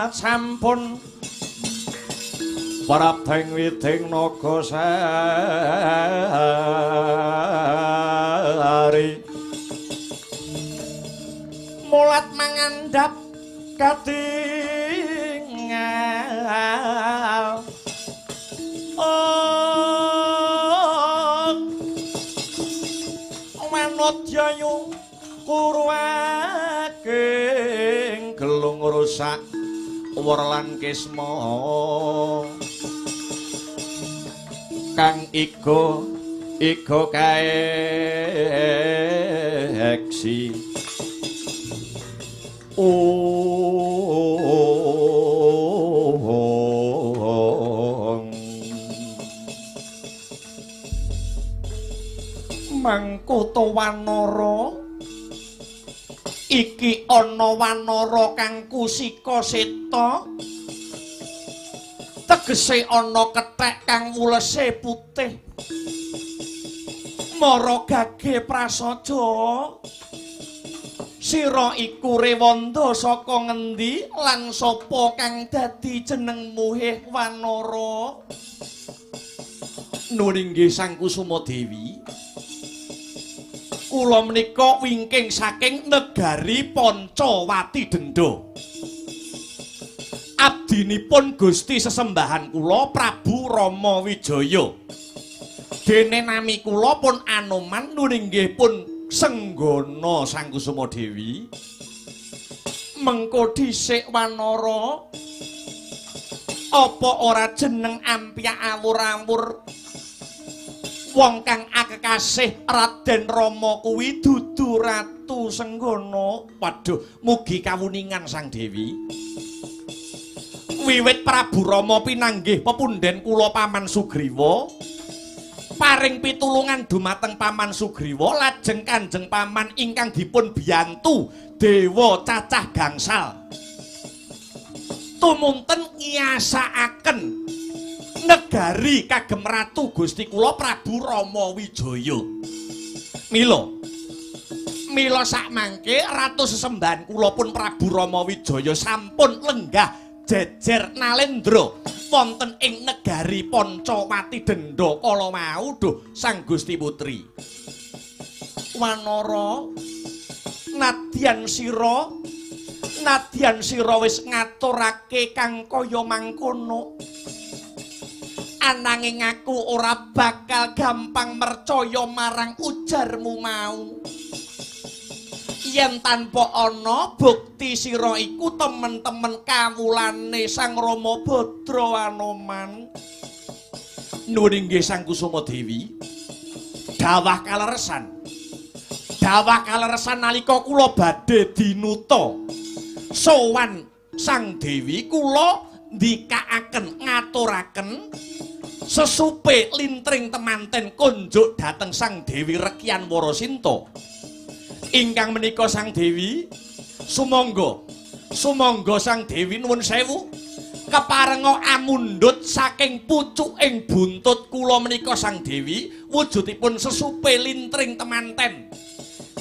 Sampun prapteng witing naga sari mulat mangandhap katingal manodyayu kuruwaking gelung rusak werlan kisma kang iga iga kaeksi mangkoto wanara iki ana wanara kang kusika seta tegese ana kethek kang wulese putih mara gage prasaja sira iku rewanda saka ngendi lan sapa kang dadi jenengmu heh wanara? Nuwun inggih Sang Kusuma Dewi, kula menika wingking saking negari Pancawati Denda. Abdinipun Gusti sesembahan kula Prabu Rama Wijaya. Dene nami kula pun Anoman nuwun inggih pun Senggana Sang Kusuma Dewi. Mengko dhisik wanara, apa ora jeneng ampyak awur-awur? Wong kang akekasih Raden Rama kuwi dudu Ratu Senggana. Waduh, mugi kawuningan Sang Dewi. Wiwit Prabu Rama pinanggih pepundhen kula Paman Sugriwa, paring pitulungan dumateng Paman Sugriwa, lajeng Kanjeng Paman ingkang dipun biyantu Dewa Cacah Gangsal tumunten ngiyasakaken negari kagem Ratu Gusti kula Prabu Rama Wijaya. Mila sakmangke ratu sesembahan kula pun Prabu Rama Wijaya sampun lenggah jejer nalendra wonten ing negari Pancawati Denda kala wau. Duh Sang Gusti Putri Wanara, nadyan sira wis ngaturake kang kaya mangkono, ananging aku ora bakal gampang mercaya marang ujarmu mau. Yen tanpa ana bukti sira iku temen-temen kawulane Sang Rama Badra Anoman. Nuwun inggih Sang Kusuma Dewi, dawah kaleresan nalika kula badhe dinuta sowan Sang Dewi, kula ndikakaken ngaturaken sesupe lintring temanten konjuk dhateng Sang Dewi Rekyan Warasinta. Ingkang menika Sang Dewi, sumangga Sang Dewi nuwun sewu keparenga amundhut saking pucuking buntut kula menika Sang Dewi, wujudipun sesupe lintring temanten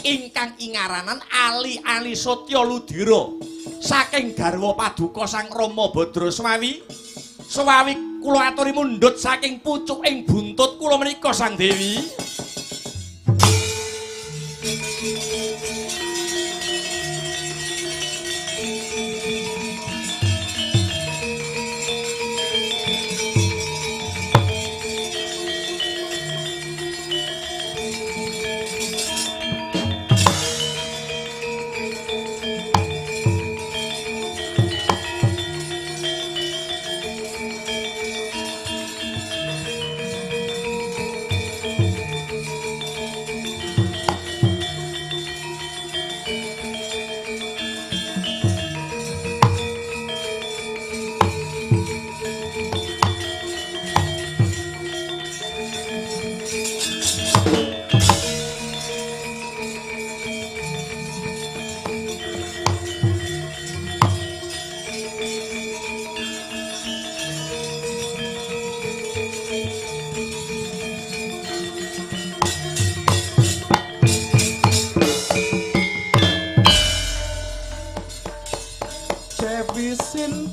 ingkang ingaranan Ali-ali Satya Ludira saking garwa paduka Sang Rama Badra Swawi. Swawi kula aturi mundhut saking pucuking buntut kula menika Sang Dewi.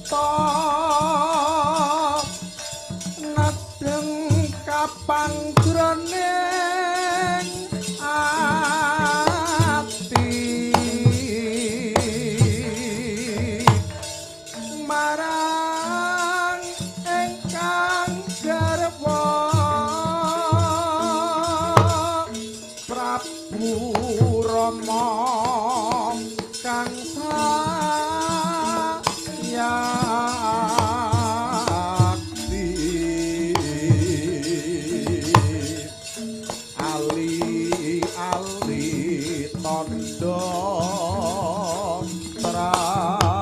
Suta nedeng kapangroning ati marang ingkang garwa Prabu Rama kang sayakti ali-ali tandha tresna.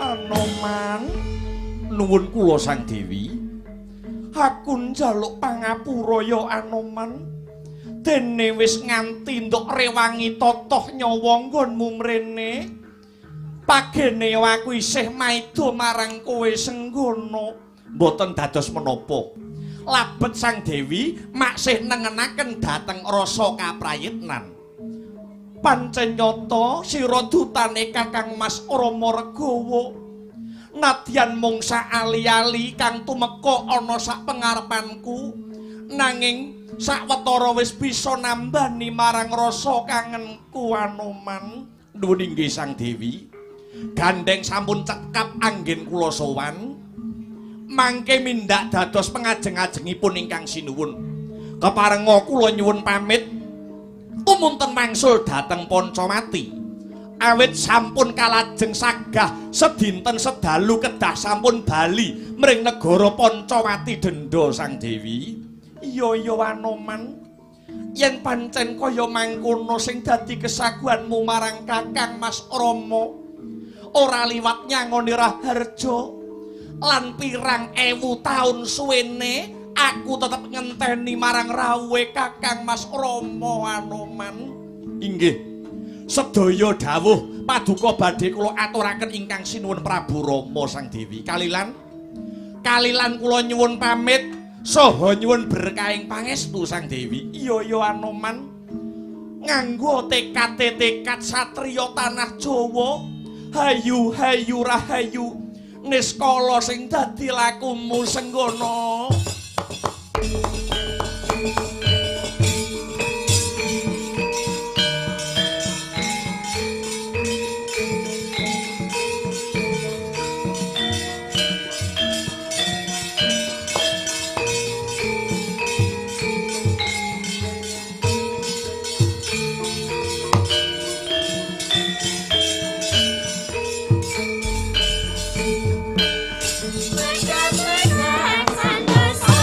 Anoman, nuwun kula Sang Dewi. Aku njaluk pangapura ya Anoman. Dene wis nganti ndok rewangi totoh nyawa nggonmu mrene. Pagene aku isih maida marang kowe Senggono. Mboten dados menapa. Labet Sang Dewi maksih nengenaken dhateng rasa kaprayitnan. Pancen nyata sira dutane Kakang Mas Rama Regawa. Nadyan mung saali-ali kang tumeka ana sak pengarepanku, nanging sawetara wis bisa nambani marang rasa kangenku Anoman. Nuwun inggih Sang Dewi. Gandeng sampun cekap anggen kula sowan. Mangke mindak dados pengajeng-ajengipun ingkang sinuwun. Keparenga kula nyuwun pamit tumunten mangsul dhateng Pancawati. Awit sampun kalajeng sagah sedinten sedalu kedah sampun bali mring negara Pancawati denda Sang Dewi. Iya iya Anoman, yen pancen kaya mangkono sing dadi kesaguhanmu marang Kakang Mas Rama, ora liwat nyangoni raharja lan pirang ewu taun suwene aku tetep ngenteni marang rawuhe Kakang Mas Rama Anoman. Inggih. Sedaya dawuh paduka badhe kula aturaken ingkang sinuwun Prabu Rama Sang Dewi. Kalilan kalilan kula nyuwun pamit saha nyuwun berkahing pangestu Sang Dewi. Iya ya Anoman, nganggo tekad satriya tanah Jawa, hayu hayu rahayu niskala sing dadi lakumu Senggono. Santosa.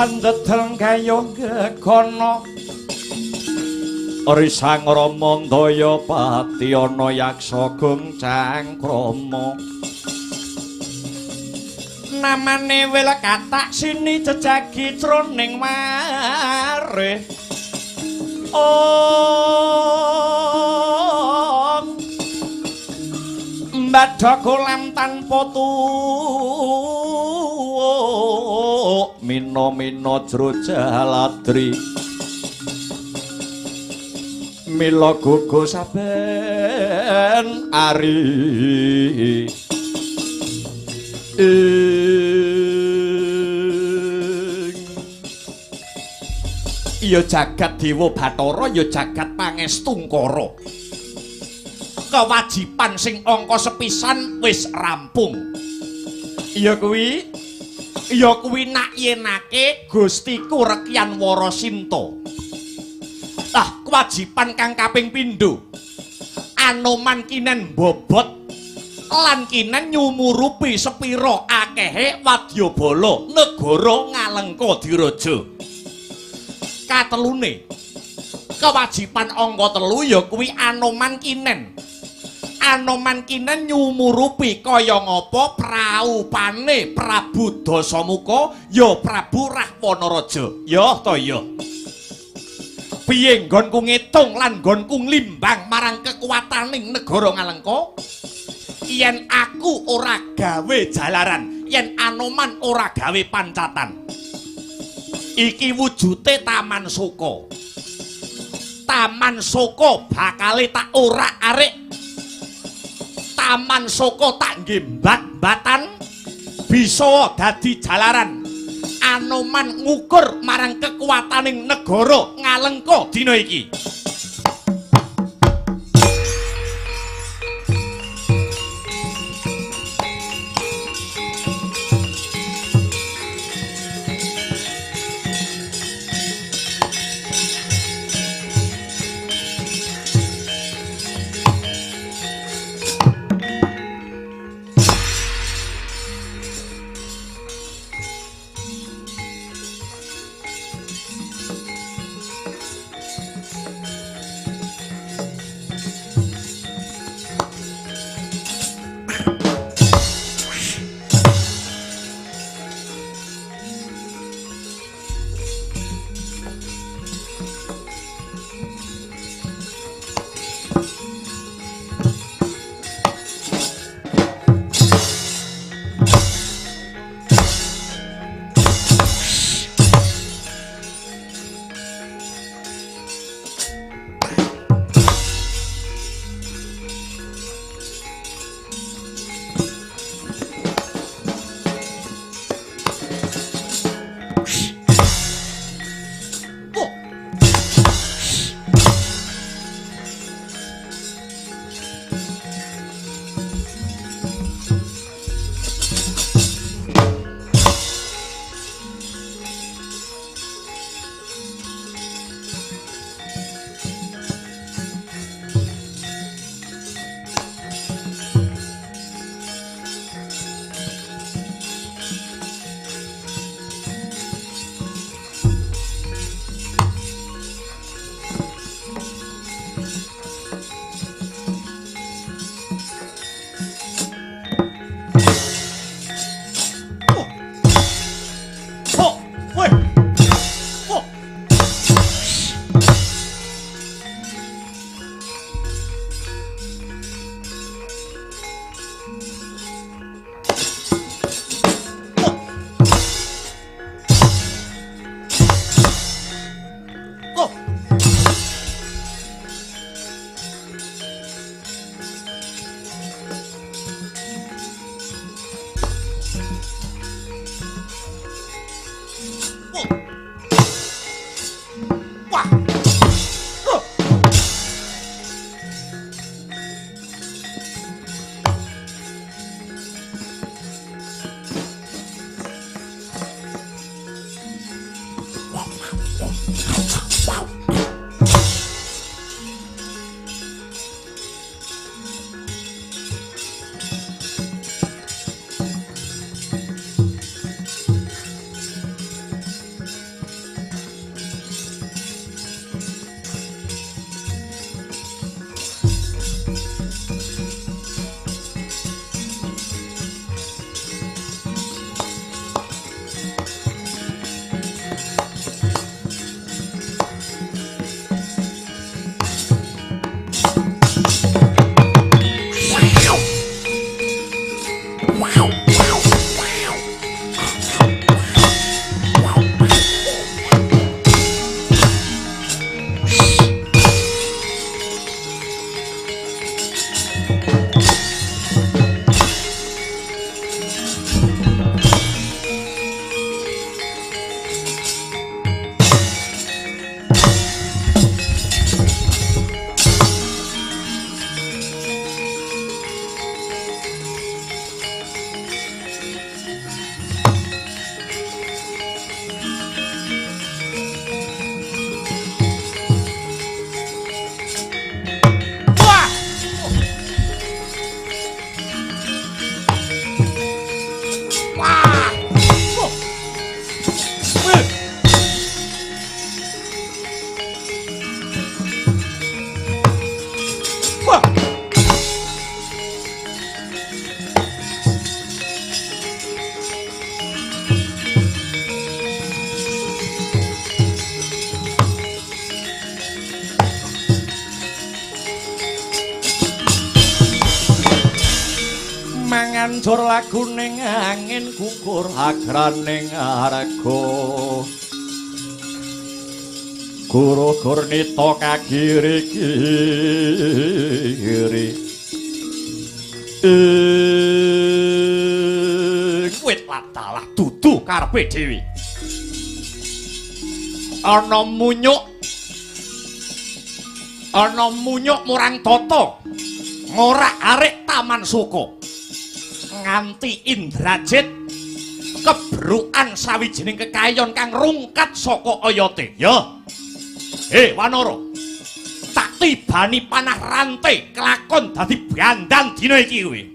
Pandedeng gayuh gegono Risang Rama ndaya pati ana yaksa gung cangkrama. Namane wil katak sini jejagi jroning wareh. Om mbadha kolam tanpa tuwuk mina-mina jro jaladri. Mila gugu saben ari ing ya jagat Dewa Bathara ya jagat Pangestungkara. Kewajiban sing angka sepisan wis rampung. Ya kuwi nak yenake Gustiku Rekyan Warasinta. Lah kewajiban kang kaping pindho Anoman kinen bobot lan kinen nyumurupi sepira akehe wadyabala negara Ngalengka Diraja. Katelune kewajiban angka 3 ya kuwi Anoman kinen. Anoman kinen nyumurupi kaya ngapa praupane Prabu Dasamuka ya Prabu Rahwana Raja. Ya ta ya. Piye nggonku ngitung lan nggonku nglimbang marang kekuwataning negara Ngalengka? Yen aku ora gawe jalaran, yen Anoman ora gawe pancatan. Iki wujute Taman Soka. Taman Soka bakale tak orak-arik. Taman Soka tak nggih mbat-mbatan bisa dadi jalaran. Anoman ngukur marang kekuwataning negara Ngalengka dina iki. Kejor laguning angin gugur agraning arga. Guru gurnita kagiri-giri. Wit ladalah dudu karepe dhewe. Ana munyuk, ana munyuk murang tata ngorak-arik Taman Suka. Nganti Indrajit kebrukan sawijining kekayon kang rungkat saka oyote. Ya. He Wanara, tak tibani panah rante kelakon dadi bandan dina iki kuwi.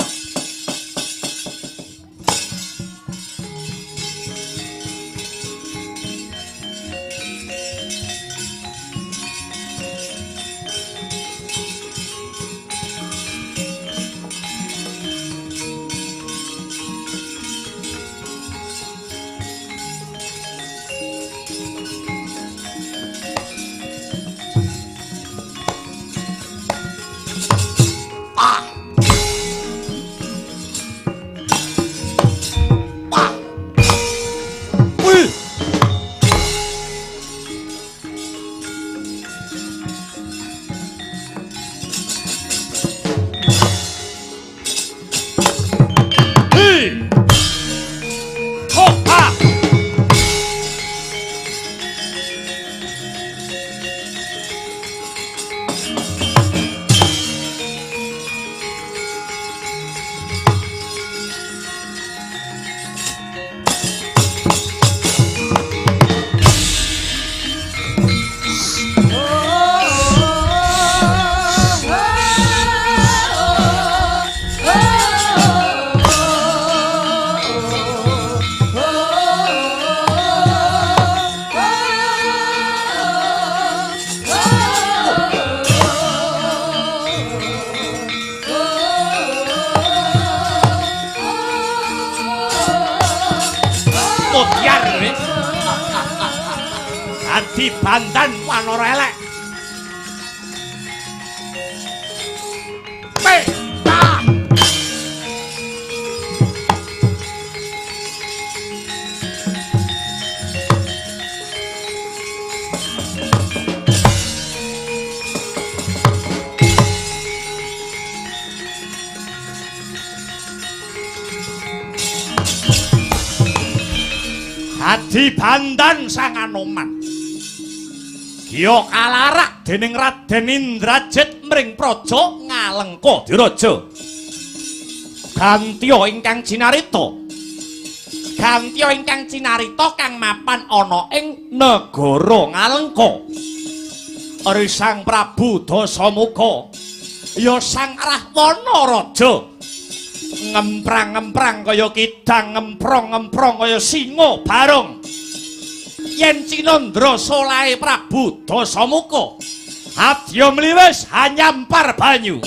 Dadi bandan Wanara elek. Peta. Dadi bandan Sang Anoman. Giya kalarak dening Raden Indrajit mring praja Ngalengka Diraja. Gantya ingkang cinarita. Gantya ingkang cinarita kang mapan ana ing negara Ngalengka. Ri Sang Prabu Dasamuka ya Sang Rahwana Raja. Ngemprang-ngemprang kaya kidang, ngemprong-ngemprong kaya singa barong. Yen cinandra solahe Prabu Dasamuka, adya mliwis hanyampar banyu.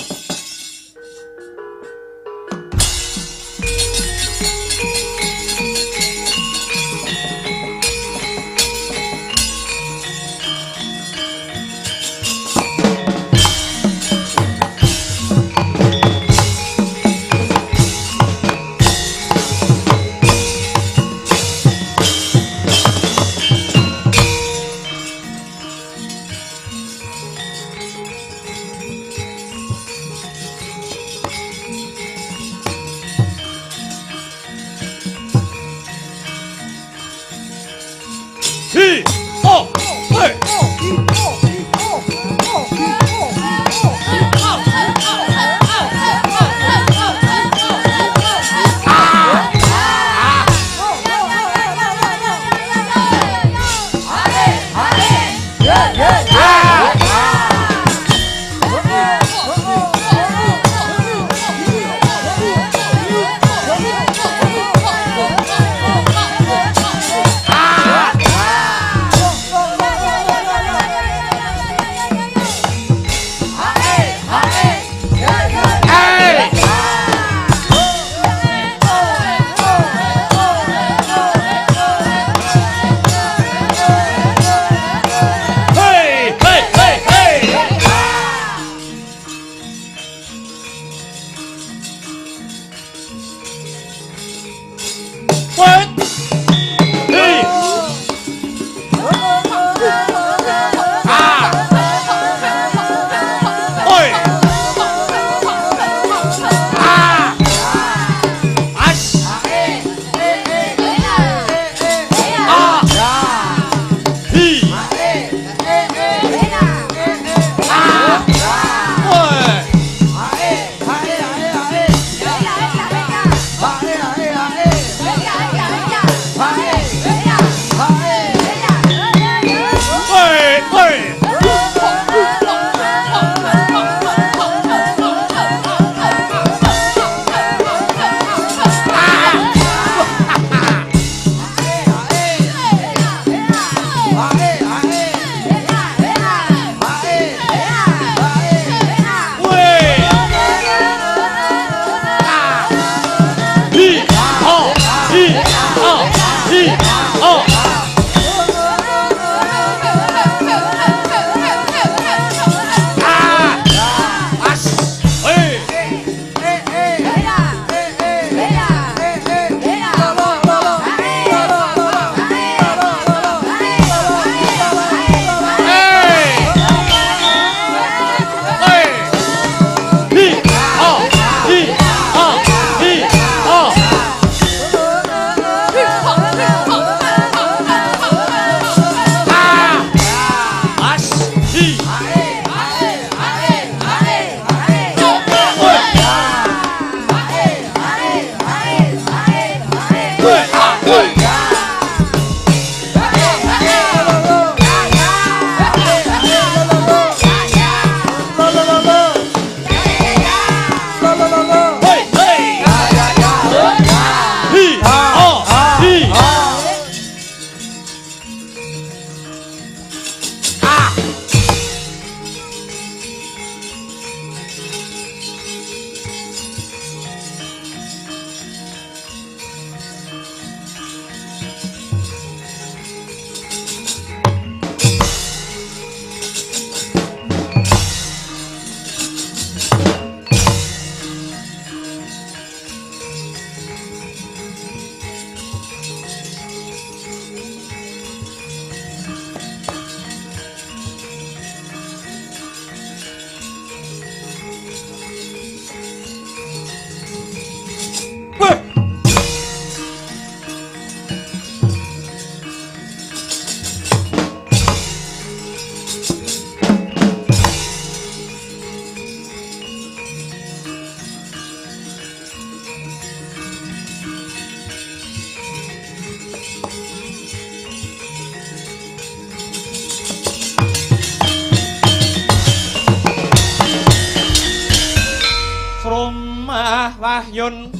Wahyun.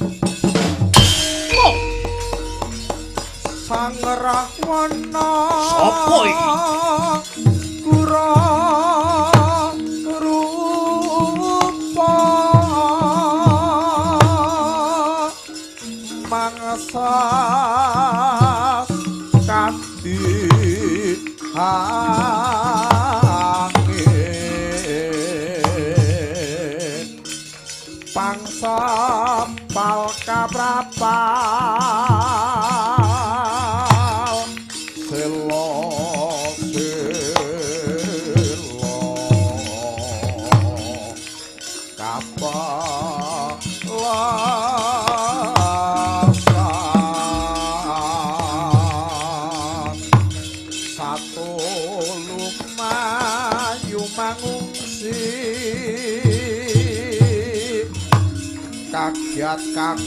Loh, Sang Rahwana Sapa iki? Kura rupa mangsa kadi angin pangsa pal kaprapal selo selo kapalasan satu lumayu mangungsi kagiat kagodha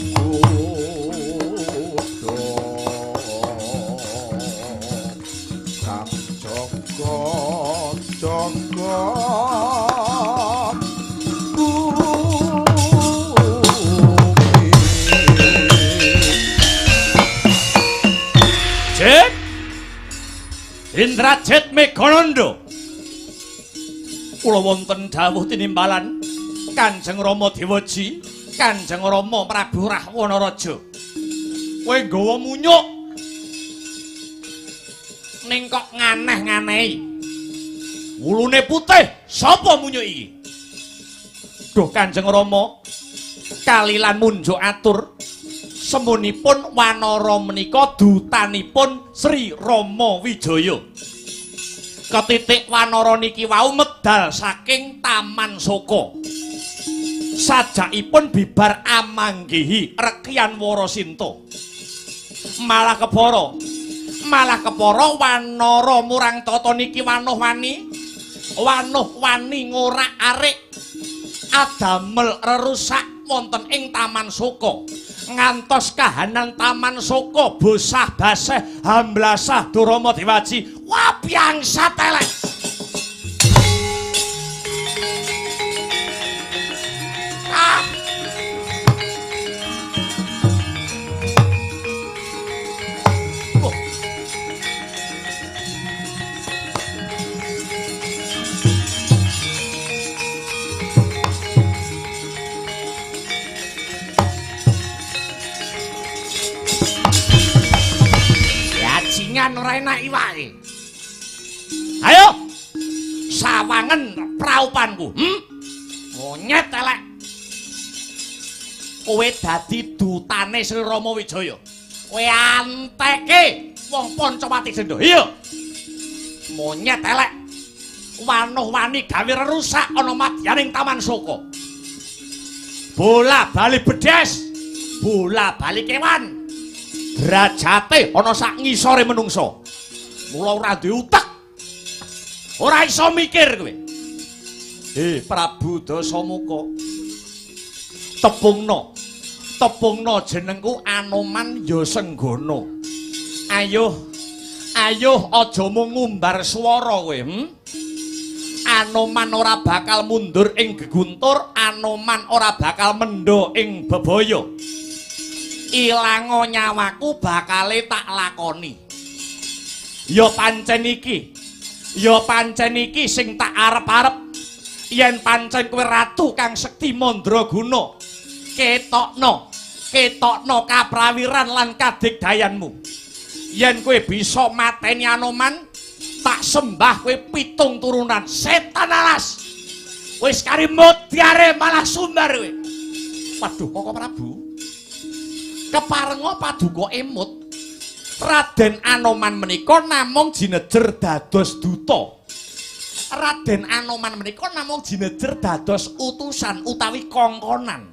kang jaga jaga bumi. Jit. Indrajit Megananda. Kula wonten dawuh tinimbalan Kanjeng Rama Dewaji, Kanjeng Rama Prabu Rahwana Raja. Kowe nggawa munyuk ning kok nganeh-nganehi. Wulune putih, sapa munyuk iki? Duh Kanjeng Rama, kalilan munjuk atur semunipun wanara menika dutanipun Sri Rama Wijaya. Ketitik wanara niki wau medal saking Taman Soka. Sajakipun bibar amanggihi Rekyan Warasinta. Malah kepara wanara murang tata niki wanuh-wani, wanuh-wani ngorak-arik adamel rerusak wonten ing Taman Soka. Ngantos kahanan Taman Soka bosah baseh hamblasah Durama Dewaji. Wah, biangsat elek. Ah. Oh. Bajingan ora enak iwake. Ayo. Sawangen praupanku. Monyet elek. Kowe dadi dutane Sri Rama Wijaya. Kowe anteke wong Pancawati Sendha. Iya. Monyet elek. Wanuh-wani gawe rerusak ana madyaning Taman Soka. Bola bali bedes, bola bali kewan. Derajate ana sak ngisore menungsa. Mula ora duwe utek. Ora iso mikir kowe. Prabu Dasamuka. Tepungno. Tepungno jenengku Anoman Yasenggana. Ayo. Ayo aja mung ngumbar swara kowe, Anoman ora bakal mundur ing geguntur, Anoman ora bakal mendho ing bebaya. Ilango nyawaku bakale tak lakoni. Ya pancen iki. Ya pancen iki sing tak arep-arep. Yen pancen kowe ratu kang sekti mandraguna, ketokno, ketokno kaprawiran lan kadigdayanmu. Yen kowe bisa mateni Anoman, tak sembah kowe 7 turunan setan alas. Wis kari mudyare malah sumbar kowe. Waduh, Koko Prabu. Keparenga paduka emut Raden Anoman menika namung jinejer dados duta. Raden Anoman menika namung jinejer dados utusan utawi kongkonan.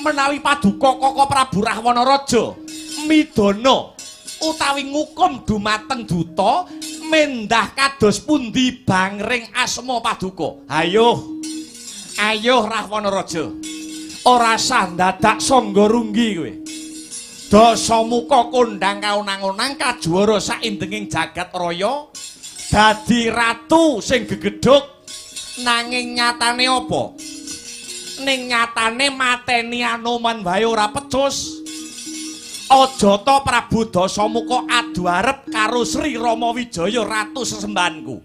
Menawi paduka Koko Prabu Rahwana Raja midana utawi ngukum dumateng duta mendah kados pundi bangring asma paduka. Ayo, ayo Rahwana Raja. Ora sah ndadak sangga runggi kowe. Dasamuka kondhang kaonang-onang kajuwara saindenging jagat raya dadi ratu sing gegedhug, nanging nyatane apa? Ning nyatane mateni Anoman wae ora pecus. Aja ta Prabu Dasamuka adu arep karo Sri Rama Wijaya ratu sesembahanku.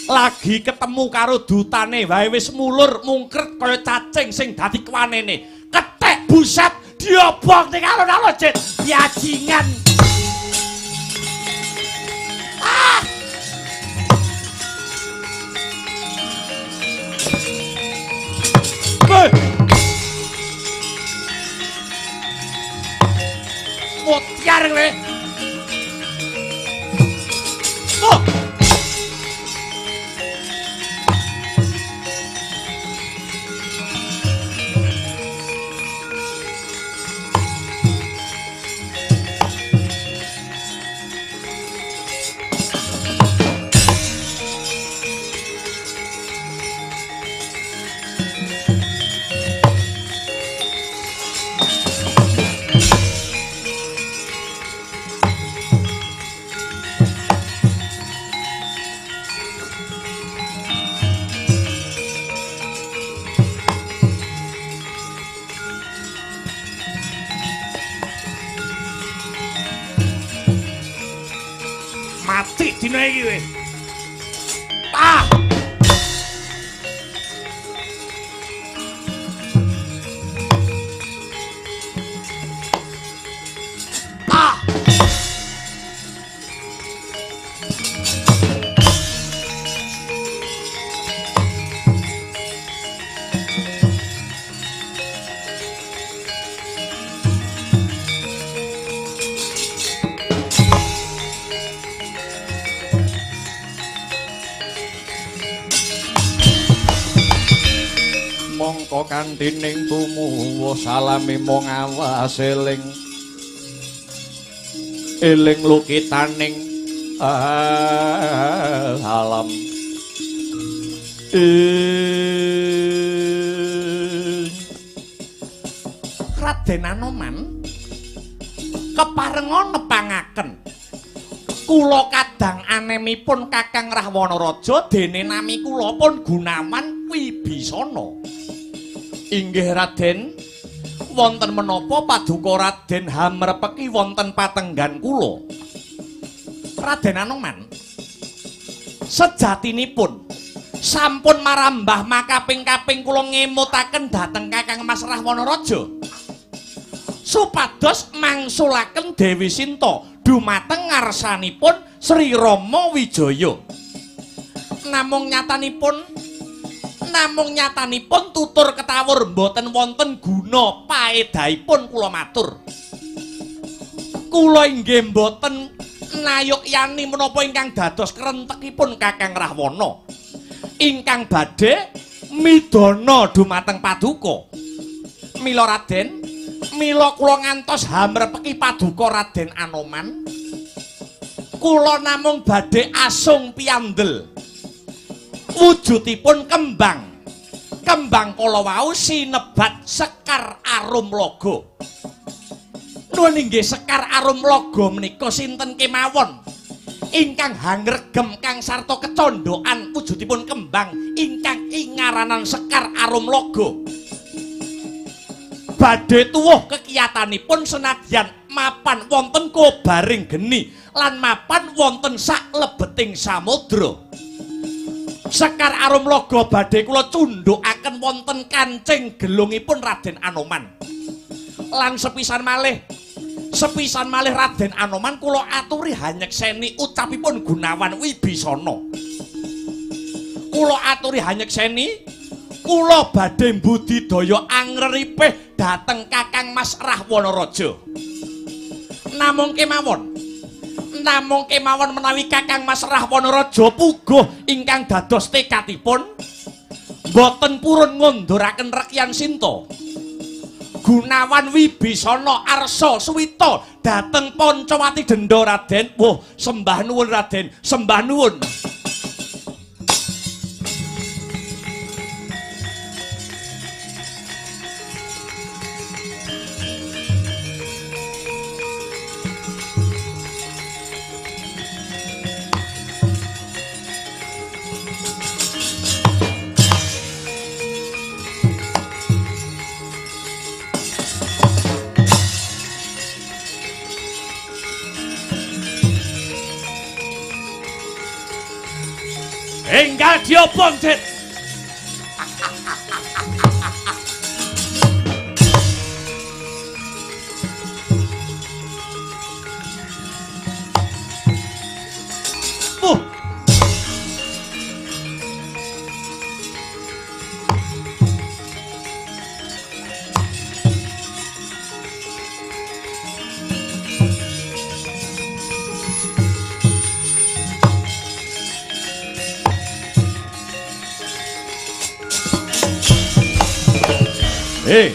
Lagi ketemu karo dutane wae wis mulur mungkret kaya cacing sing dadi kwanene. Kethek buset diobong ning alun-alun jet yajingan. Ah! Motyar kowe. Oh. Mati dina iki kowe. Ah! Ah! Mongko kanthi ning tumuwuh salame mung awas eling eling lukitaning alam. Raden Anoman keparenga nepangaken kula kadang anemipun Kakang Rahwana Raja dene nami kula pun Gunawan Wibisana. Inggih Raden, wonten menapa paduka Raden hamrepeki wonten patenggan kula? Raden Anoman, sejatinipun sampun marambah makaping-kaping kula ngemutaken dhateng Kakang Mas Rahwana Raja supados mangsulaken Dewi Sinta dumateng ngarsanipun Sri Rama Wijaya. Namung nyatanipun tutur ketawur mboten wonten guna paedahipun kula matur. Kula inggih mboten nayokyani menapa ingkang dados krentekipun Kakang Rahwana ingkang badhe midana dumateng paduka. Mila Raden, mila kula ngantos hamrepeki paduka Raden Anoman. Kula namung badhe asung piyandel wujudipun kembang. Kembang kala wau sinebat Sekar Arum Laga. Nuwun inggih Sekar Arum Laga menika sinten kemawon ingkang hangregem kang sarta kecondhokan wujudipun kembang ingkang ingaranan Sekar Arum Laga. Badhe tuwuh kekiyatanipun senadyan mapan wonten kobaring geni lan mapan wonten saklebeting samudra. Sekar Arum Laga badhe kula cundhukaken wonten kancing gelungipun Raden Anoman. Lan sepisan malih Raden Anoman kula aturi hanyekseni ucapipun Gunawan Wibisana. Kula aturi hanyekseni, kula badhe mbudidaya angreripih dhateng Kakang Mas Rahwana Raja. Namung kemawon menawi Kakang Mas Rahwana Raja puguh ingkang dados tekadipun mboten purun ngunduraken Rekyan Sinta. Gunawan Wibisana arsa suwita dhateng Pancawati Denda Raden. Wah, sembah nuwun Raden, sembah nuwun. Enggal diobong, Dit.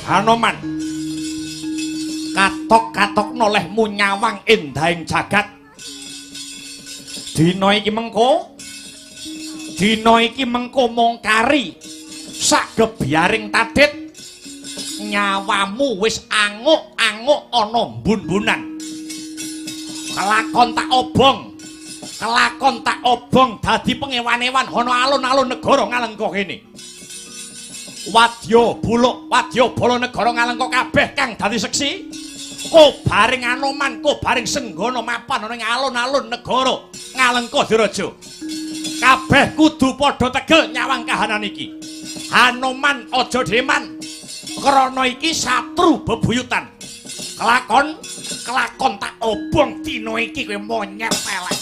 Hanoman, katok-katok nolehmu nyawang endahing jagat. Dina iki mengko, dina iki mengko mung kari sak gebyaring tadit, nyawamu wis anguk-anguk ana mbun-mbunan. Kelakon tak obong, kelakon tak obong dadi pengewan-ewan ana alun-alun negara Ngalengka kene. Wadya buluk, wadya bala negara Ngalengka kabeh kang dadi seksi. Kobaring Anoman, kobaring Senggana mapan ana ing alun-alun negara Ngalengka Diraja. Kabeh kudu padha tegel nyawang kahanan iki. Hanoman aja deman, krana iki satru bebuyutan. Kelakon, kelakon tak obong dina iki kowe monyet elek.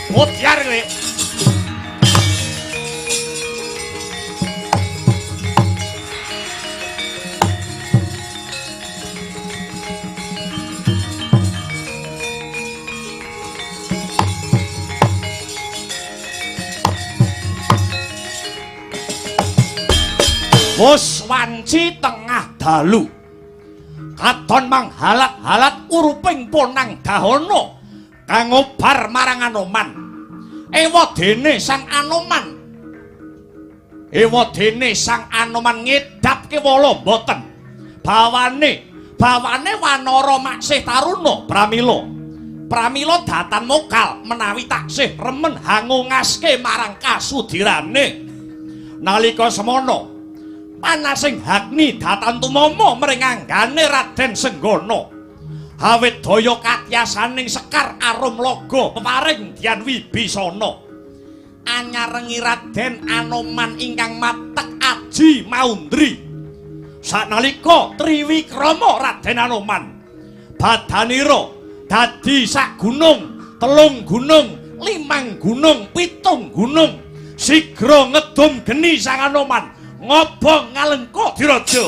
Modyar kowe. Wus wanci tengah dalu. Katon manghalat-halat uruping ponang dahana kang obar marang Anoman. Ewadene Sang Anoman, ewadene Sang Anoman ngedap kewala mboten. Bawane, bawane wanara maksih taruna pramila. Pramila datan mokal menawi taksih remen hangungaske marang kasudirane. Nalika semana panasing Agni datan tumama mring anggane Raden Senggana. Awit daya katyasaning sekar arum laga peparing Dyan Wibisana. Anyarengi Raden Anoman ingkang matek aji maundri. Sanalika triwikrama Raden Anoman badanira dadi sak gunung, telung gunung, limang gunung, pitung gunung. Sigra ngedum geni Sang Anoman ngobong Ngalengka Diraja.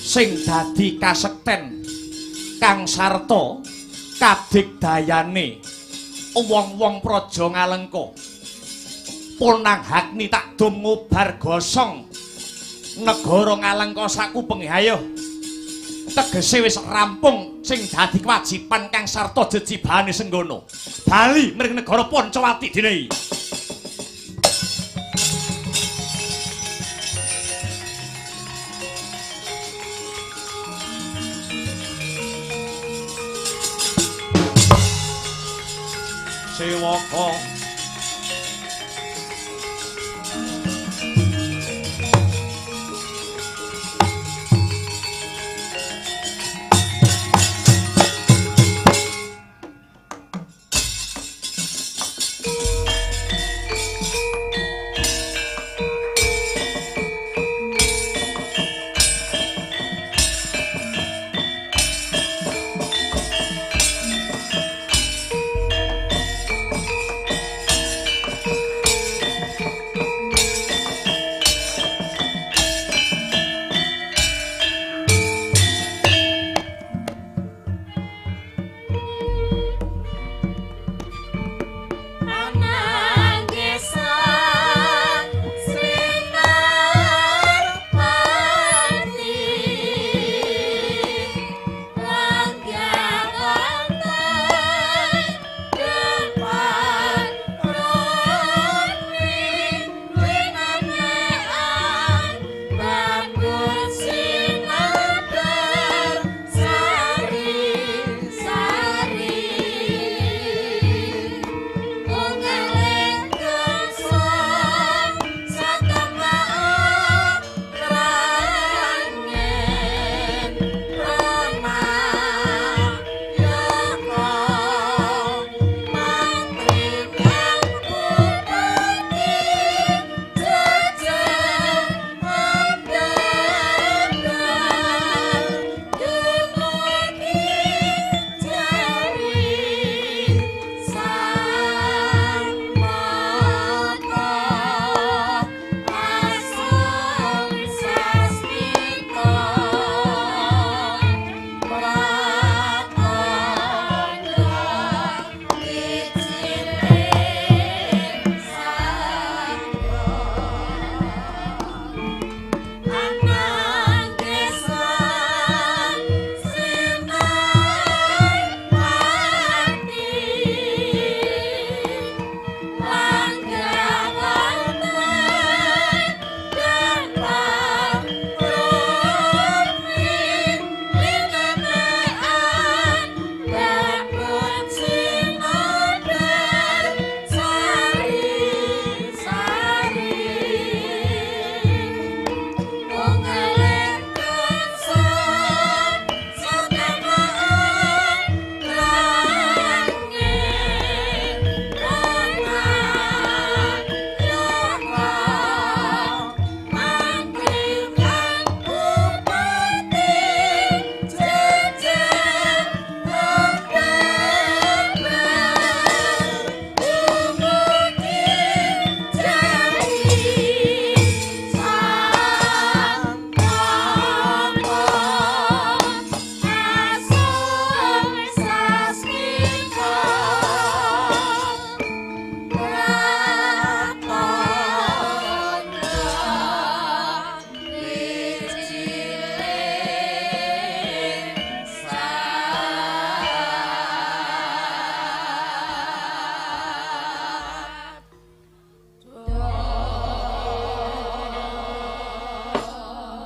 Sing dadi kasekten Kang Sarta kadigdayane wong-wong Praja Ngalengka. Ponang Hagni tak dum ngubar gosong negara Ngalengka sakupenge. Ayo tegese wis rampung sing dadi kewajiban Kang Sarta jejibane Senggana. Bali mring negara Pancawati dene iki. Sewaka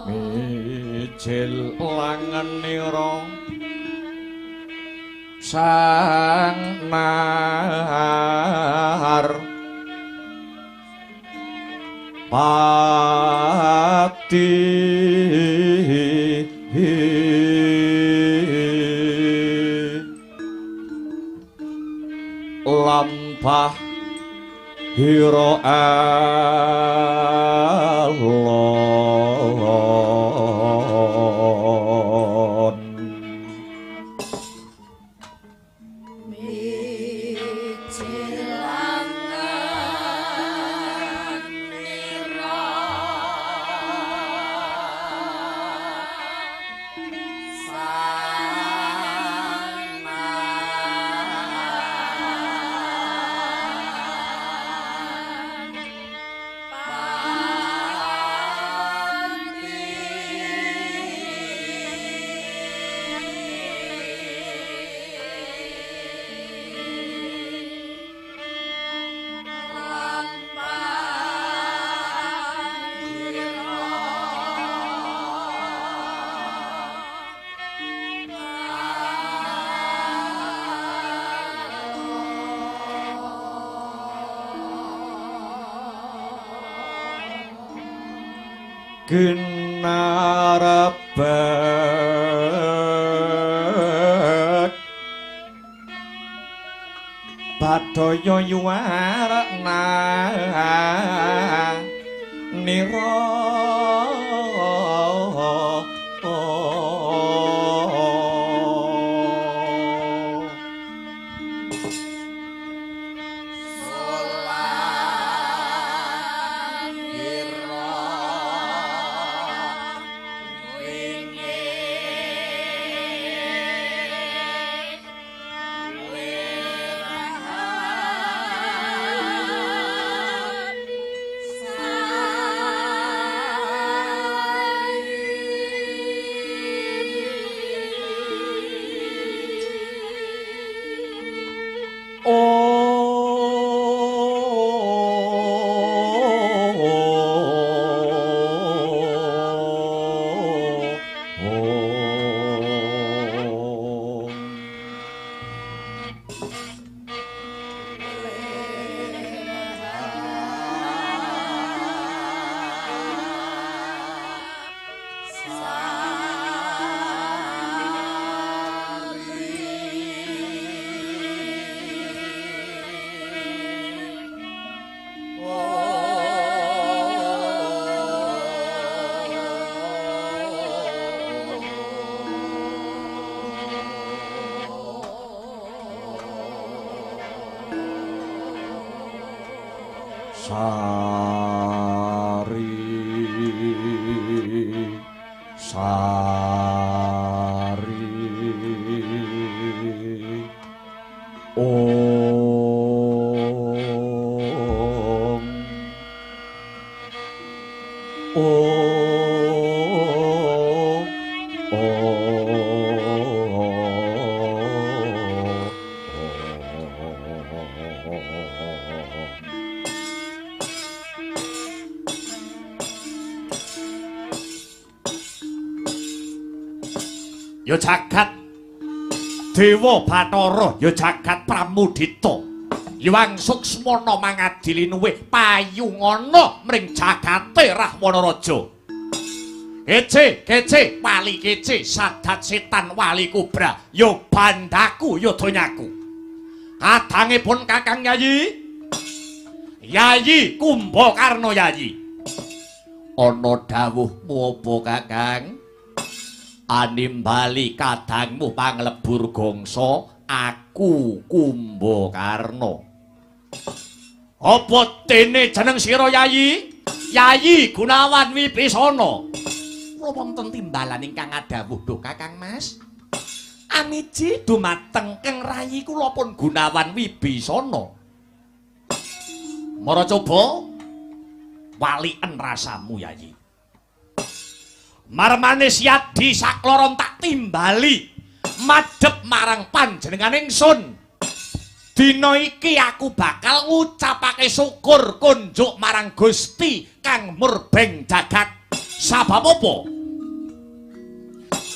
Mijil langenira sang nahar pati lampah hira alon. Mijilangan nira Ginarebet Badaya yuwarna nira Sari Sari Om Om Ya jagat Dewa Bathara, ya jagat Pramudita. Hyang Suksmana mangadili luwih payungana mring jagate Rahwana Raja. Kece, kece, wali kece, sadat setan wali kubra, ya bandaku, ya donyaku. Kadangipun Kakang Yayi, Yayi Kumbakarna Yayi. Ana dawuhmu apa Kakang? Animbali kadangmu panglebur gongso, aku Kumbakarna. Apa dene jeneng sira Yayi? Yayi Gunawan Wibisana. Kula wonten timbalan ingkang ngadhawuh duh Kakang Mas. Amiji dumateng Kang Rayi kula pun Gunawan Wibisana. Mara coba waliken rasamu Yayi. Marmane siadi sakloron tak timbali madhep marang panjenengan ingsun. Dina iki aku bakal ngucapake syukur kunjuk marang Gusti kang murbeng jagat. Sabab apa?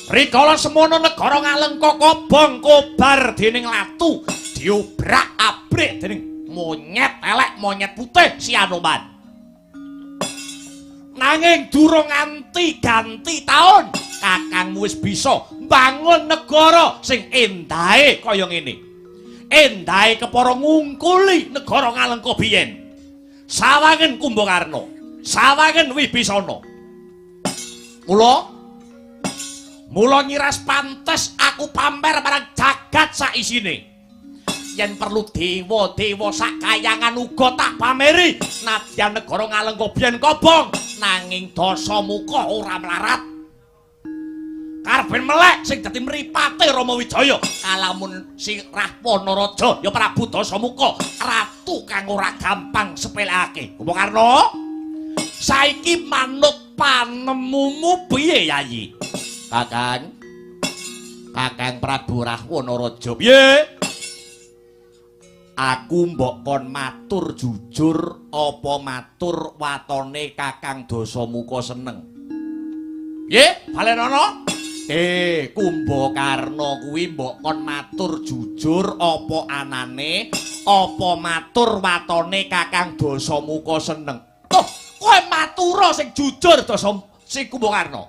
Rikala semono negara Ngalengka kobong kobar dening latu, diobrak-abrik dening monyet elek, monyet putih si Anoman. Nanging durung nganti ganti taun, kakangmu wis bisa mbangun negara sing endahe kaya ngene. Endahe kepara ngungkuli negara Ngalengka biyen. Sawangen Kumbakarna, sawangen Wibisana. Mula nyiras pantes aku pamer marang jagat saisine. Yen perlu dewa-dewa sak kayangan uga tak pameri. Nadyan negara Ngalengka biyen kobong, nanging Dasamuka ora mlarat. Karben melek sing dadi mripate Rama Wijaya, kalamun si Rahwana Raja ya Prabu Dasamuka, ratu kang ora gampang sepelekake. Kumbakarna, saiki manut panemumu piye Yayi? Kakang, Kakang Prabu Rahwana Raja piye? Aku mbok kon matur jujur apa matur watone Kakang Dasamuka seneng. Piye? Balenono? Kumbakarna kuwi mbok kon matur jujur apa anane, apa matur watone Kakang Dasamuka seneng. Tuh, kowe matura sing jujur si Kumbakarna.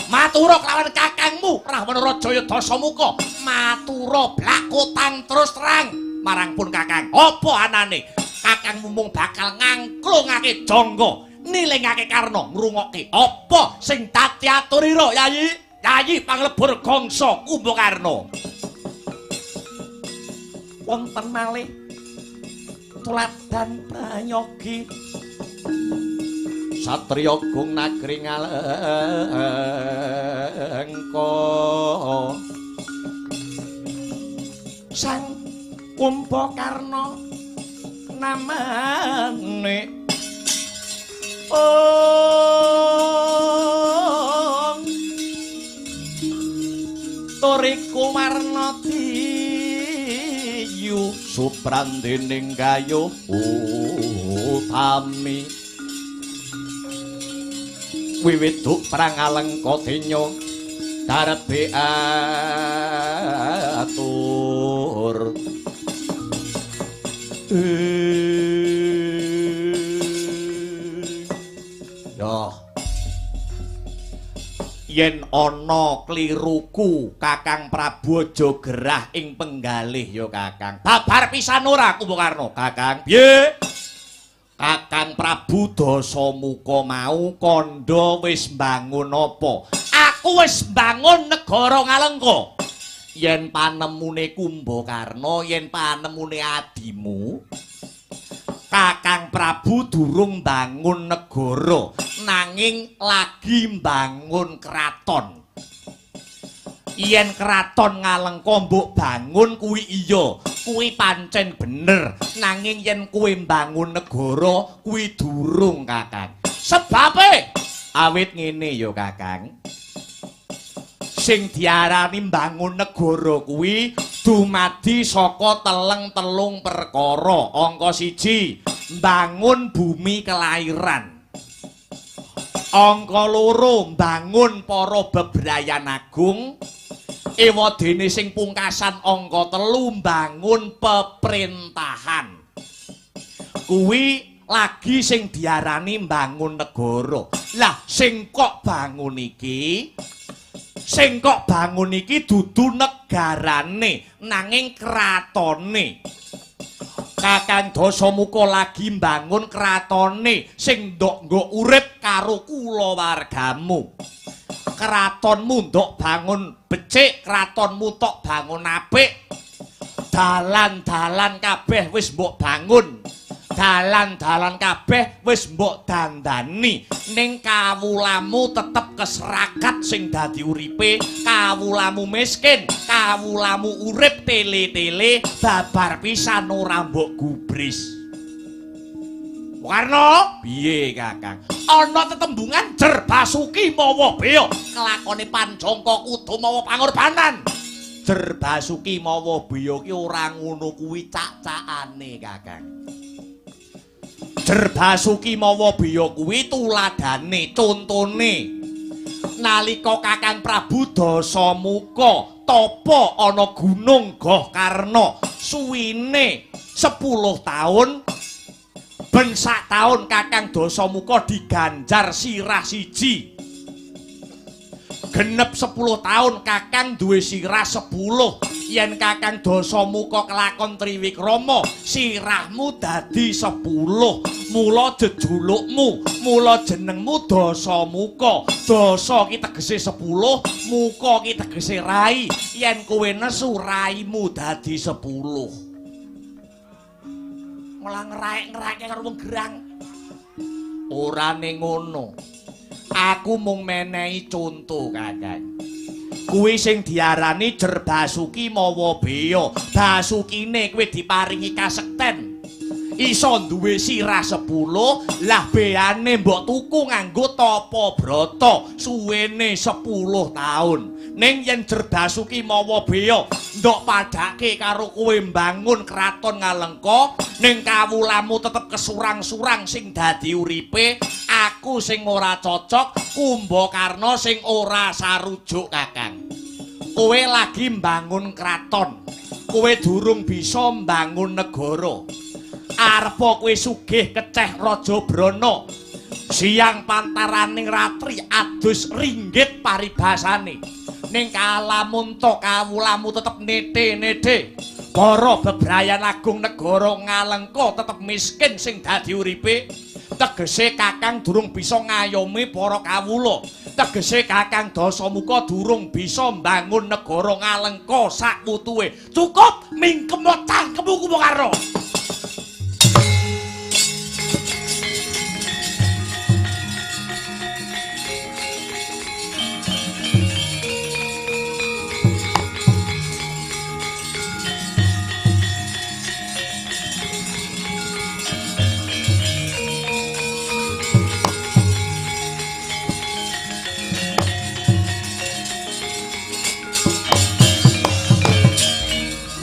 Matura kelawan kakangmu Rahwana Rajaya Dasamuka. Matura blakotang terus terang marang pun kakang. Apa anane? Kakangmu mung bakal ngangklungake jangga, nilingake Karna ngrungokke apa sing dadi aturira Yayi? Yayi panglebur gangsa Kumbakarna. Wonten malih tuladan prayogi Satriya Gung Nagri Ngalengka Sang Kumbakarna namane ong Toriku warna diyu suprandening gayuh utami wiwit duk perang Alengka denya darbe atur. Yo yen ana kliruku Kakang Prabu aja gerah ing penggalih ya Kakang. Babar pisan ora Kumbakarna Kakang. Piye? Kakang Prabu Dasamuka mau kandha wis mbangun apa? Aku wis mbangun negara Ngalengka. Yen panemune Kumbakarna, yen panemune adimu, Kakang Prabu durung mbangun negara, nanging lagi mbangun kraton. Yen kraton Ngalengka mbok bangun kuwi iya, kuwi pancen bener. Nanging yen kowe mbangun negara kuwi durung Kakang. Sebabe awit ngene ya Kakang. Sing diarani mbangun negara kuwi dumadi saka teleng-telung perkara. Angka 1, mbangun bumi kelahiran. Angka 2, mbangun para bebrayan agung. Ewadene sing pungkasan angka 3, mbangun peperintahan. Kuwi lagi sing diarani mbangun negara. Lah sing kok bangun iki, sing kok bangun iki dudu negarane, nanging kratone. Kakang Dasamuka lagi mbangun kratone sing ndok nggo urip karo kulawargamu. Kratonmu ndok bangun becik, kratonmu tok bangun apik. Dalan-dalan kabeh wis mbok bangun. Dalan-dalan kabeh wis mbok dandani. Ning kawulamu tetep keserakat sing dadi uripe, kawulamu miskin, kawulamu urip tele-tele, babar pisan ora mbok gubris. Karno, piye Kakang? Ana tetembungan jer basuki mawa beya, kelakone panjangka kudu mawa pangorbanan. Jer basuki mawa beya ki ora ngono kuwi cak-cakane Kakang. Jer basuki mawa beya kuwi tuladane, contone. Nalika Kakang Prabu Dasamuka tapa ana gunung Gohkarna suwine 10 taun, ben sak taun Kakang Dasamuka diganjar sirah siji. Genep 10 taun Kakang duwe sirah 10. Yen Kakang Dasamuka kelakon triwikrama, sirahmu dadi 10. Mula jejulukmu, mula jenengmu Dasamuka. Dasa ki tegese 10, muka ki tegese rai. Yen kowe nesu raimu dadi 10. Malah ngraek-ngraeke karo wong gerang. Ora ning ngono. Aku mung menehi conto Kakang. Kuwi sing diarani jer basuki mawa beya. Basukine kowe diparingi kasekten. Iso duwe sirah 10, lah beane mbok tuku nganggo tapa brata suwene 10 taun. Ning yen jer basuki mawa beya ndok padhake karo kowe mbangun kraton Ngalengka, ning kawulamu tetep kesurang-surang sing dadi uripe, aku sing ora cocok, Kumbakarna sing ora sarujuk Kakang. Kowe lagi mbangun kraton, kowe durung bisa mbangun negara. Arepa kowe sugih keceh Raja Brana, Siang pantaraning ratri adus ringgit paribasane. Ning kalamunta kawulamu tetep nete-nete. Para bebrayan agung negara Ngalengka tetep miskin sing dadi uripe. Tegese Kakang durung bisa ngayomi para kawula. Tegese Kakang Dasamuka durung bisa mbangun negara Ngalengka sakwutuhe. Cukup mingkemo cangkemmu Kumbakarna.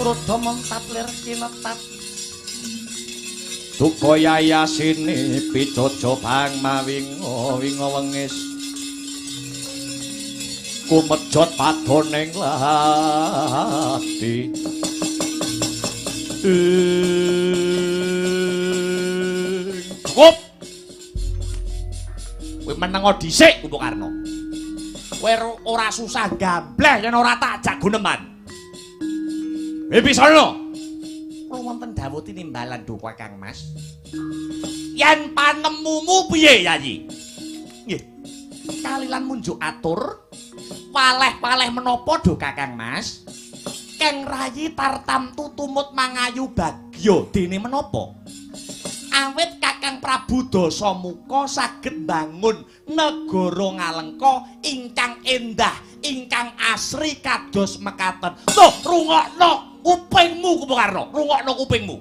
Rada mentap lir kinetap duka yayasine picaca bang mawinga winga wengis kumejot padoning lati. Cukup. Kowe menengo dhisik Kumbakarna. Kowe ora susah gambleh yen ora tak jak guneman. Wibisana. Kula wonten dawuh tinimbalan duka Kang Mas. Yen panemumu piye, Yayi? Nggih. Kalilan munjuk atur paleh-paleh menapa duka Kang Mas? Keng rayi tartamtu tumut mangayu bagya dene menapa? Awit Kakang Prabu Dasamuka saged mbangun negara Ngalengka ingkang endah, ingkang asri kados mekaten. Tuh, rungokno kupingmu Kumbakarna, rungokno kupingmu.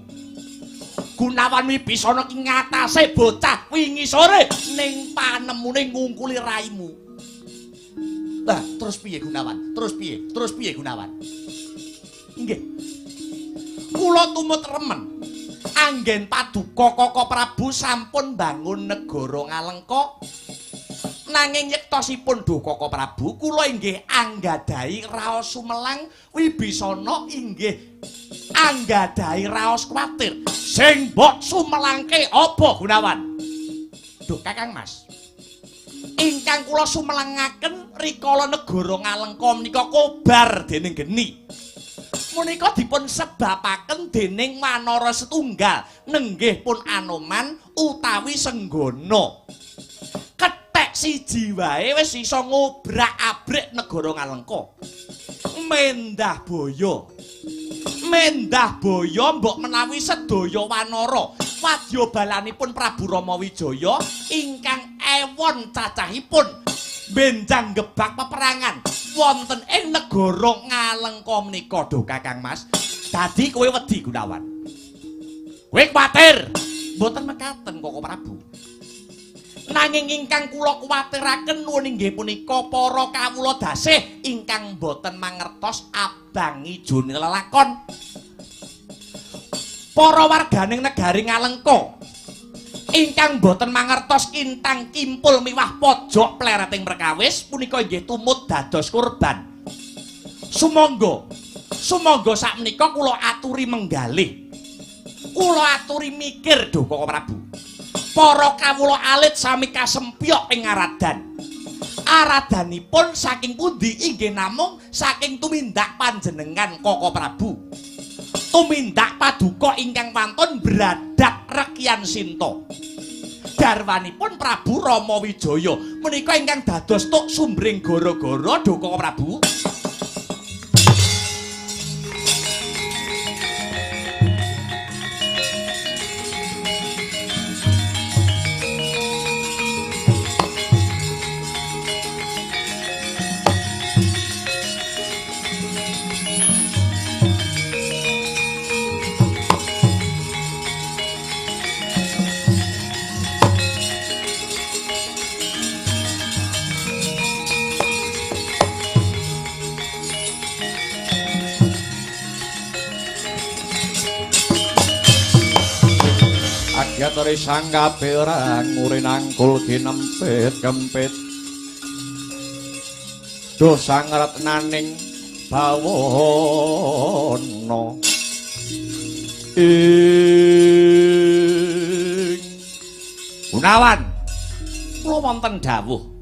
Gunawan Wibisana ki ngatasé bocah wingi sore ning panemune ngungkuli raimu. Lah, terus piye Gunawan? Terus piye? Terus piye Gunawan? Nggih. Kula tumut remen. Anggen paduka Kaka Prabu sampun bangun negara Ngalengka. Nanging yektosipun duh Kaka Prabu, kula inggih anggadhahi raos sumelang, Wibisana inggih anggadhahi raos kuwatir. Sing mbok sumelangke apa Gunawan? Duh Kakang Mas. Ingkang kula sumelangaken rikala negara Ngalengka menika kobar dening geni. Menika dipun sebabaken dening wanara setunggal nenggih pun Anoman utawi Senggana. Kethek siji wae wis iso ngobrak-abrik negara Ngalengka. Mendah boyo. Mendah boyo mbok menawi sedaya wanara wadyabalanipun Prabu Rama Wijaya ingkang ewon cacahipun benjang gebak peperangan wonten ing negara Ngalengka menika duh Kakang Mas. Dadi kowe wedi Gunawan. Kowe kuwatir. Mboten mekaten Kaka Prabu. Nanging ingkang kula kuwatiraken nuwun inggih punika para kawula dasih ingkang boten mangertos abang ijone lelakon. Para warganing negari Ngalengka ingkang boten mangertos kintang kimpul miwah pojok plereting perkawis punika inggih tumut dados korban. Sumangga, sumangga sakmenika kula aturi menggalih. Kula aturi mikir duh Kaka Prabu. Para kawula alit sami kasempyok ing aradan. Aradanipun saking pundi inggih namung saking tumindak panjenengan Kaka Prabu. Tumindak paduka ingkang wantun bradak Rekyan Sinta. Garwanipun Prabu Rama Wijaya menika ingkang dados tuk sumbring gara-gara duh Kaka Prabu. Agyatari sang kaperang ngurinangkul kinempit kempit. Duh sang retnaning bawana. Ing Gunawan. wonten dawuh.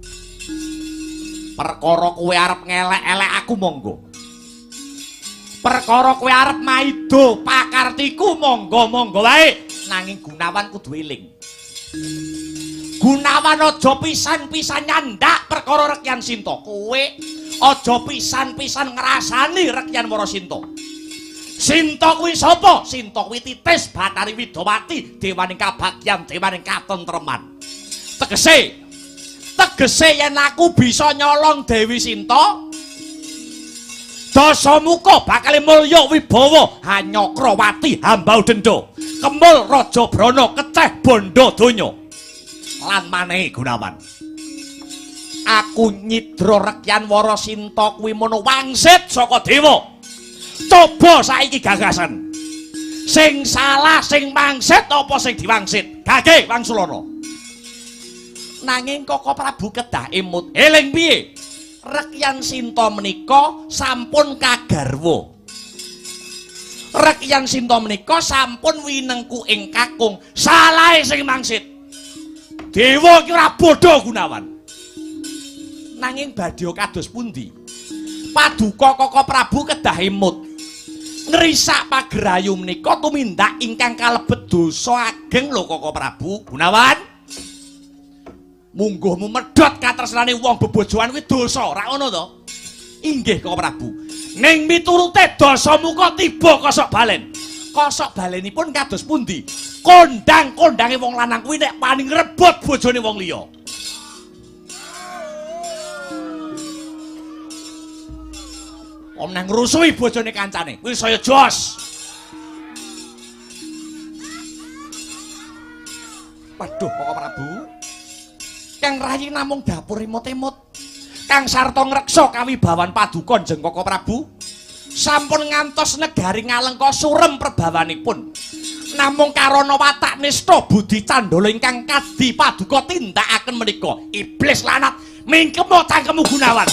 Perkara kowe arep ngelek-elek aku monggo. Perkara kowe arep maido pakartiku monggo-monggo wae. Nanging Gunawan kudu eling. Gunawan aja pisan-pisan nyandak perkara Rekyan Sinta. Kowe aja pisan-pisan ngrasani Rekyan Warasinta. Sinta kuwi sapa? Sinta kuwi titis Bathari Widawati, dewaning kabagyan, dewaning katentreman. Tegese, tegese yen aku bisa nyolong Dewi Sinta, Dasamuka bakal mulya wibawa Hanyakrawati hambau denda, kemul Raja Brana keceh bondo donya. Lan manehi Gunawan, aku nyidra Rekyan Warasinta kuwi mono wangsit saka dewa. Coba saiki gagasan. Sing salah sing mangsit apa sing diwangsit? Gage wangsulana. Nanging Koko Prabu kedah emut. Eling piye? Rekyan Sinta menika sampun kagarwa. Rekyan Sinta menika sampun winengku ing kakung. Salahe sing mangsit. Dewa iki ora bodho Gunawan. Nanging badhe kados pundi? Paduka Koko Prabu kedah emut. Ngrisak pagerayu menika tumindak ingkang kalebet dosa ageng lho Koko Prabu. Gunawan, mungguhmu medhot katresnane wong bebojoan kuwi dosa, ora ngono to? Inggih Koko Prabu. Ning miturute Dasamuka tiba kosok balen. Kosok balenipun kados pundi? Kondang-kondange wong lanang kuwi nek wani ngrebut bojone wong liya. Om nang ngrusuhi bojone kancane, kuwi saya jos. Waduh, Koko Prabu. Kang rayi namung dapur emot-emot. Kang sarta ngreksa kawibawan paduka Njeng Koko Prabu. Sampun ngantos negari Ngalengka surem perbawanipun. Namung karana watak nista budi candala ingkang kadi paduka tindakaken menika. Iblis lanat mingkemo cangkemmu Gunawan.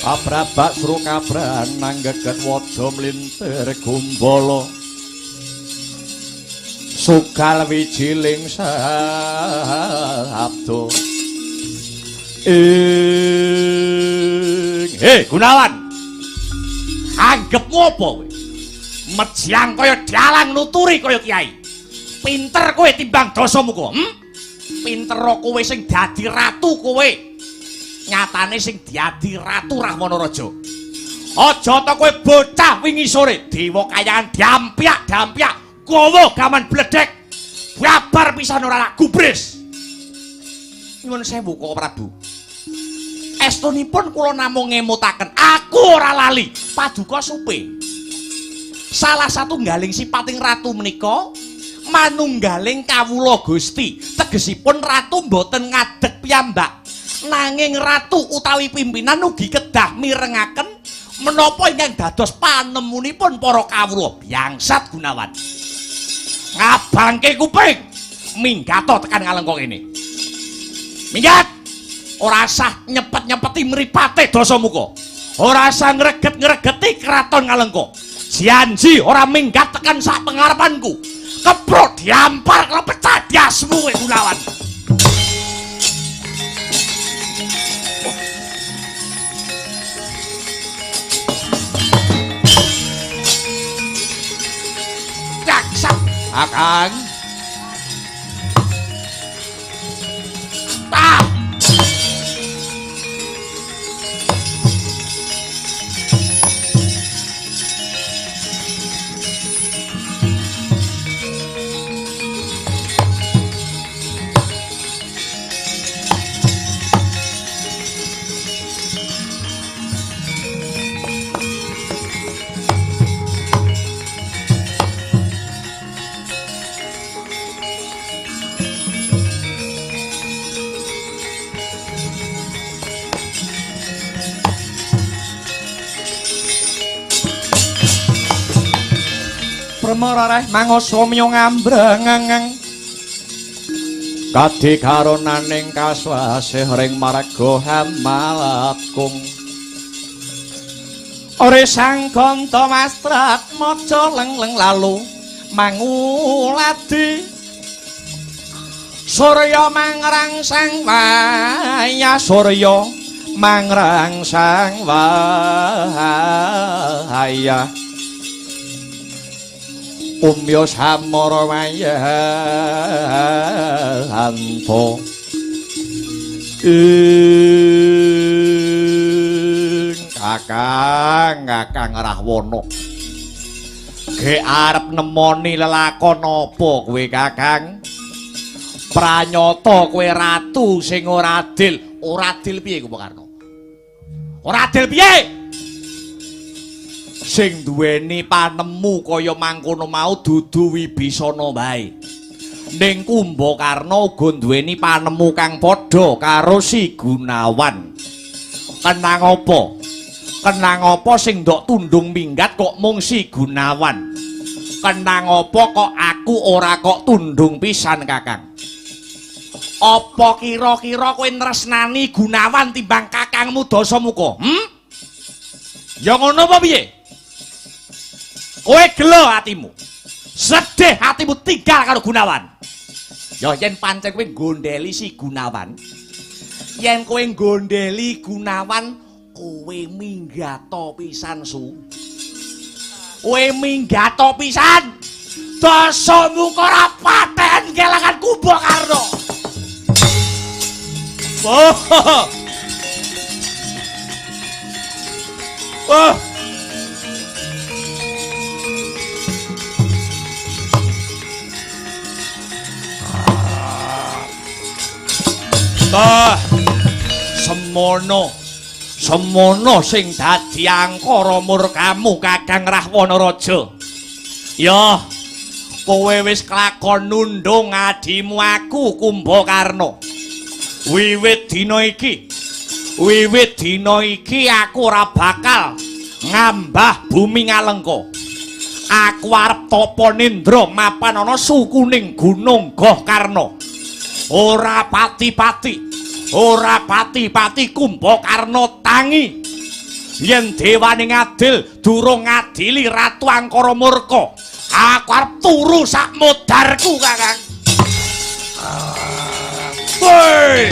Abrabak sru kabran nanggeget waja mlintir gumbala sugal wijiling sabda ing. He Gunawan, anggepmu apa kowe? Mejang kaya dalang nuturi kaya kiai. Pinter kowe timbang Dasamuka, Pinter kowe sing dadi ratu kowe. Nyatane sing dadi ratu Rahwana Raja. Aja ta kowe bocah wingi sore dewa kayangan dampyak-dampyak gawa gaman bledek. Babar pisan ora gubris. Nyuwun sewu Koko Prabu. Estunipun kula namung ngemutaken, aku ora lali paduka supe. Salah satu nggaling sipating ratu menika manunggaling kawula Gusti. Tegesipun ratu mboten ngadeg piyambak. Nanging ratu utawi pimpinan ugi kedah mirengaken menapa ingkang dados panemunipun para kawula. Biangsat Gunawan. Ngabangke kuping, minggato tekan Ngalengka kene. Minggat. Ora sah nyepet-nyepeti mripate Dasamuka. Ora sah ngreget-ngregeti kraton Ngalengka. Janji ora minggat tekan sak pengarepanku. Keprok diampar kalau pecah diasmu kowe Gunawan. Akang. Ah. bremoreh mangosomyo ngambrengeng kadi karonaning kaswasih ring marga hamalakung. Ore sang ganta mastrat maca lengleng lalu manguladi surya mangrangsang waya surya mangrangsang waya umya samara wayanto ing Kakang Kakang Rahwana ge arep nemoni lelakon apa kowe Kakang? Pranyata kowe ratu sing ora adil. Ora adil piye Kumbakarna? Ora adil piye? Sing duweni panemu kaya mangkono mau dudu Wibisana wae. Ning Kumbakarna uga duweni panemu kang padha karo si Gunawan. Kenang apa? Kenang apa sing ndok tundung minggat kok mung si Gunawan? Kenang apa kok aku ora kok tundung pisan Kakang? Apa kira-kira kowe nresnani Gunawan timbang kakangmu Dasamuka? Ya ngono apa piye? Kowe gelo atimu. Sedih atimu tinggal karo Gunawan. Ya yen pancen kowe nggondheli si Gunawan. Yen kowe nggondheli Gunawan, kowe minggato pisan su. Kowe minggato pisan. Dasamuka ora paten kelangan Kumbakarna. Oh. Oh. Ah, semono semono sing dadi angkara murkamu Kakang Rahwana Raja. Ya, kowe wis kelakon nundung adimu aku Kumbakarna. Wiwit dina iki aku ora bakal ngambah bumi Ngalengka. Aku arep tapa nindra mapan ana sukuning Gunung Gohkarna. Ora pati-pati, ora pati-pati Kumbakarna tangi. Yen dewane ngadil durung ngadili Ratu Angkara Murka, aku arep turu sak modarku Kakang. Woi!